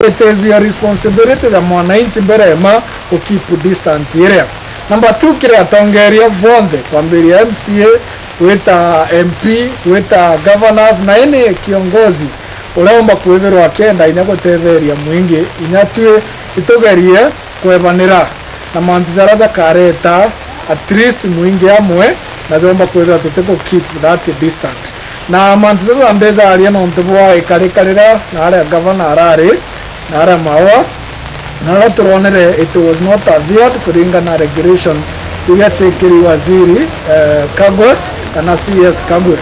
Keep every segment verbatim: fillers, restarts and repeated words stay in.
It is your responsibility ya mwananchi mbere ema ku keep distant area. Number two, kiri atongeria bonthe, kwambiria M C A, gwita M P, gwita governors, na any kiongozi uria umba kwithirwa akienda inya gutetheria mwingi, inya tui itugerie kwebanira na mantu jaria jakareta at least mwingi amwe, na jomba kwithirwa tutiku keep that distant. Na mantu jaja ndijaria nontu bwa ikarika riria na aria gavana arari, na aria mawa, na aria turonere it was not adhered kuringana na regulation iria ciekiri waziri, eh, Kagwe kana C S Kagwe.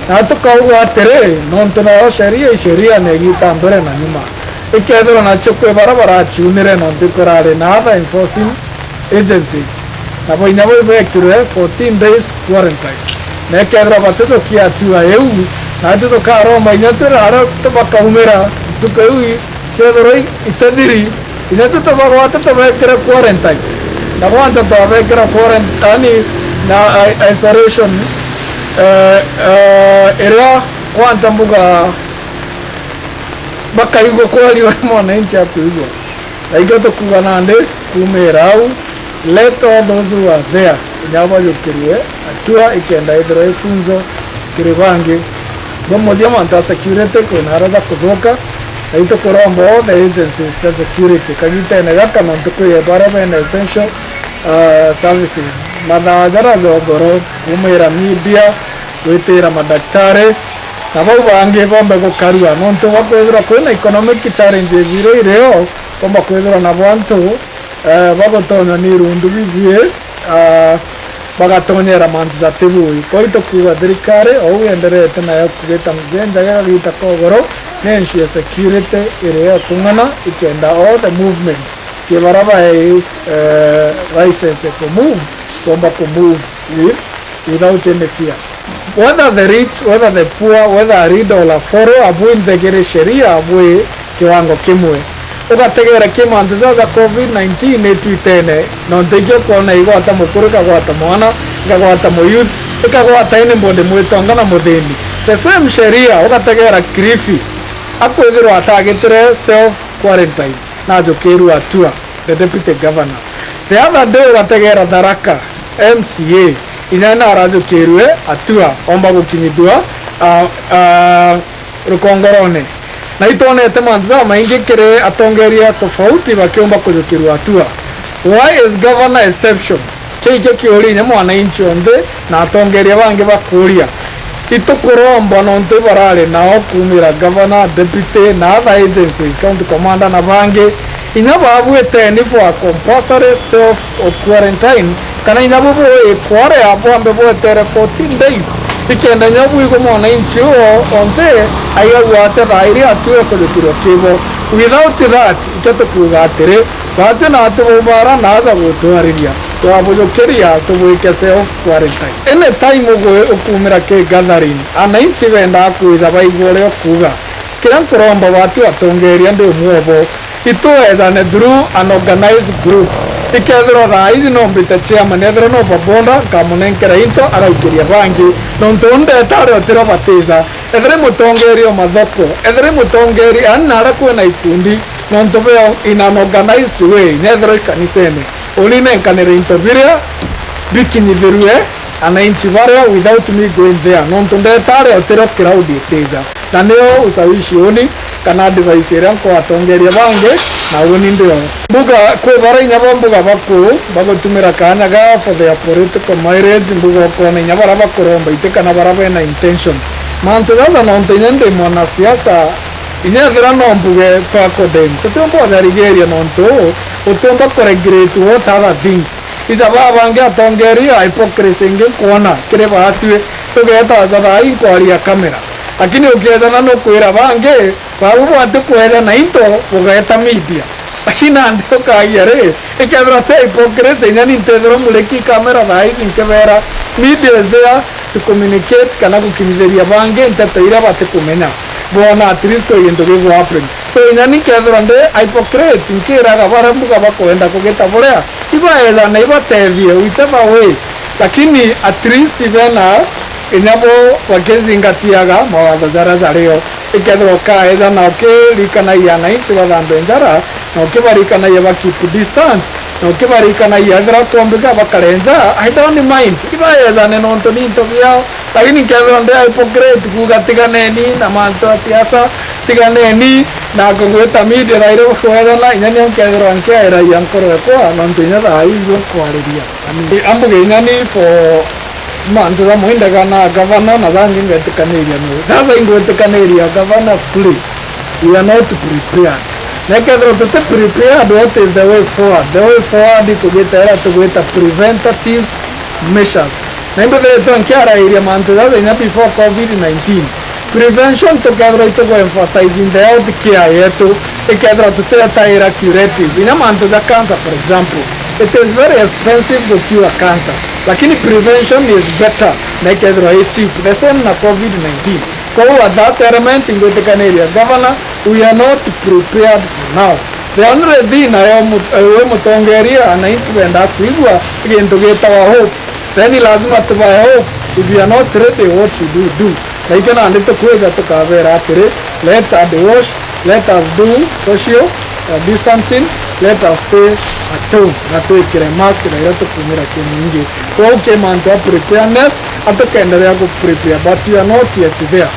Na tukauga atiri, nontu nayo sheria i sheria na igita mbere na nyuma. Ikethirwa nacio kwi baria baraciunire nontu kurari na other enforcing agencies, nabo inya bo ibekirwe fourteen days quarantine. Na ikethirwa batijukia hatua iu, na ati tukaromba inya turi aria tubakaumira ntuku iu ciethirwa i-, itethiri, inya titubagwate tubekire quarantine. Na kwanza twabekira quarantine na i-, isolation, eh, eh, iria kwanza mbuga bakaigua kwaria uria mwananchi akuigua. Na ikio tukuuga nandi kuumira au, let all those who are there inya bajukirue hatua ikenda ithirwa ifunzo kiri bangi. Bwa muthia mantu a security kwina aria jakuthuka, na itukuromba all the agencies cia security kagitene gaka nontu kwi baria bena essential, uh, services. Mathaa jaria ja ugoro, kuumira media, gwitira madaktari, na bau bangi bombe gukarua, nontu bakwithirwa kwina economic challenges iria irio, bomba kwithirwa nabo antu, eh, bagutonywa ni irundu bibui, ah, bagatonyera mantu jatibui. Kwou tukuuga thirikari, ou yenderete nayo kugita ngenja gagita kogoro, ni ensure security iria ikung'ana, ikenda all the movement, ki baria bae, eh, license ku move, bomba ku move with, without any fear. Whether the rich, whether the poor, whether a leader or a follower, abui nthegere sheria, abui kiwango kimwe. Ugategera ki mantu jaja covid nineteen itwitene, nontu ikio kwona igwata mukuru, ikagwata mwana, ikagwata muyouth, ikagwata anybody mwitonga na muthini. The same sheria ugategera Kilifi akwithirwa atagitire self quarantine, najukirwe hatua, the deputy governor. The other day ugategera Tharaka M C A, inya narajukirwe hatua, omba gukinyithua, ah, ah, rukongorone. Na itwonete mantu jamaingi kiri atongeria tofauti bakiumba kujukirwa hatua. Why is governor exception? Kiu ikio kiuria inya mwananchi onthe na atongeria bangi bakuuria. Itukuromba nontu ibarari nao kuumira governor, deputy na other agencies, county commander na bangi, inya babwiteni for a compulsory self quarantine, kana inya bo bui kwarea bwambe bwetere fourteen days, ikenda inya bwigwe mwananchi uo onthe aigagua ate thaa iria atue kujukirwa kibo. Without that, ikio tukuuga atiri, batwi na atubumbara na aja gutwariria, twabujukiria tubwike self quarantine. Any time ugwe ukuumira ki gathering, ananchi bendaa kwija baigua uria ukuuga. Kiria nkuromba batwi atongeria ndi umwe obo, ituejane through an organized group. Ikethirwa thaa iji no mbite chairman, ethirwa no babonda, nkamunenkera into agaikiria bangi, nontu uu ndetare utirio batija. Ethira i mutongeria o mathoko, ethira i mutongeria, yaani naria kwina ikundi, nontu beo in an organized way, nethirwa ikanisene, uni nenkanire into biria bikinyithirue ananchi baria without me going there, nontu ndetare utirio crowd itija. Na nio ushawishi uni kana advice iria nkwatongeria bangi, na uni ndio. Mbuga, kwi baria inya bo mbuga baku bagutumira kaanya ga for their political mileage, mbuga ukona inya baria bakuromba iti kana baria bena intention. Mantu jaja nontu inya ndi mwanasiasa, inya ethira no mbuge twa condemn, tutiumba ujarigeria nontu utiumba kuregulate what other things. Ija baa bangi atongeria hypocrisy ingi nkwona kiri baatwi, tugeeta aja thaa ii nkwaria kamera. Lakini ukiejana nukwira bangi, bau bwati kweja na into bugeeta media. Lakini nandi ukagia ri, ikethirwa ti hypocrisy, inya ni ntethirwa muriki kamera thaa iji nkibera, media is there to communicate kana gukinyithiria bangi nteto iria batikumenya. Boona at least kwi gintu gigu happen. So inya ni nkethirwa ndi hypocrite, nkiraga baria mbuga bakwenda kugita buria, ibaeja na ibatethie whichever way. Lakini at least bena Inya bo bakizingatiaga mawatho jaria jario, ikethirwa ukaeja na ukiririkanagia ananchi bathambe njara, na ukibaririkanagia ba keep distance, na ukibaririkanagia ethira kwombika bakare nja, I don't mind. Ibaejane nontu ni into biao. Lakini nkethirwa ndi a hypocrite kuuga, "Tiganeni na mantu a siasa, tiganeni na kugwita media thaa iria bukwethana," inya nio nkethirwa nkiairagia nkoro ekwa, nontu inya thaa ii ibio nkwariria. Ani, ambuge inya ni for mantu jamwe indaga na gavana, na jangi ngwetikaniria no. Sasa ingwetikaniria gavana fully. We are not prepared. Na ikethirwa tuti prepared, what is the way forward? The way forward ikugita iria tugwita preventative measures. Na imbithiritwe nkiarairia mantu jaja inya before covid nineteen. Prevention tukethirwa itugu emphasize in the health care yetu, ikethirwa tutetaira curative. Inya mantu ja cancer, for example, it is very expensive to cure cancer, lakini prevention is better na ikethirwa i cheap. The same na covid nineteen. Kou at that element, ingwitikaniria governor, we are not prepared for now. The only thing nayo mu-, we mutongeria, ananchi benda kwigua gintu gitawa hope. Then lazima tubae hope. If you are not ready, what should we do? Na ikio nandi tukwija tukabera atiri, let us wash, let us do social, uh, distancing, let us stay at home. Na twikire mask na iria tukumira kinyingi. Kwou ki mantu a preparedness, atukenderea ku prepare, but you are not yet there.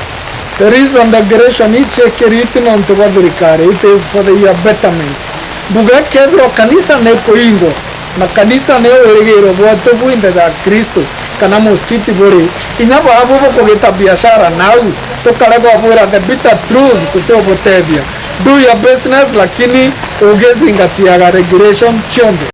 The reason the regulation ici ikiriti nontu bwa thirikari, it is for the, your betterment. Mbuga ikethirwa kanisa ni kuingwa, na kanisa ni wirigiro bwetu bwinthe ja Kristo, kana musikiti buri, inya babu bukugita biashara nau, tukaregwa bwira the bitter truth, tutiubutethia. Do your business, lakini ugizingatiaga regulation cionthe.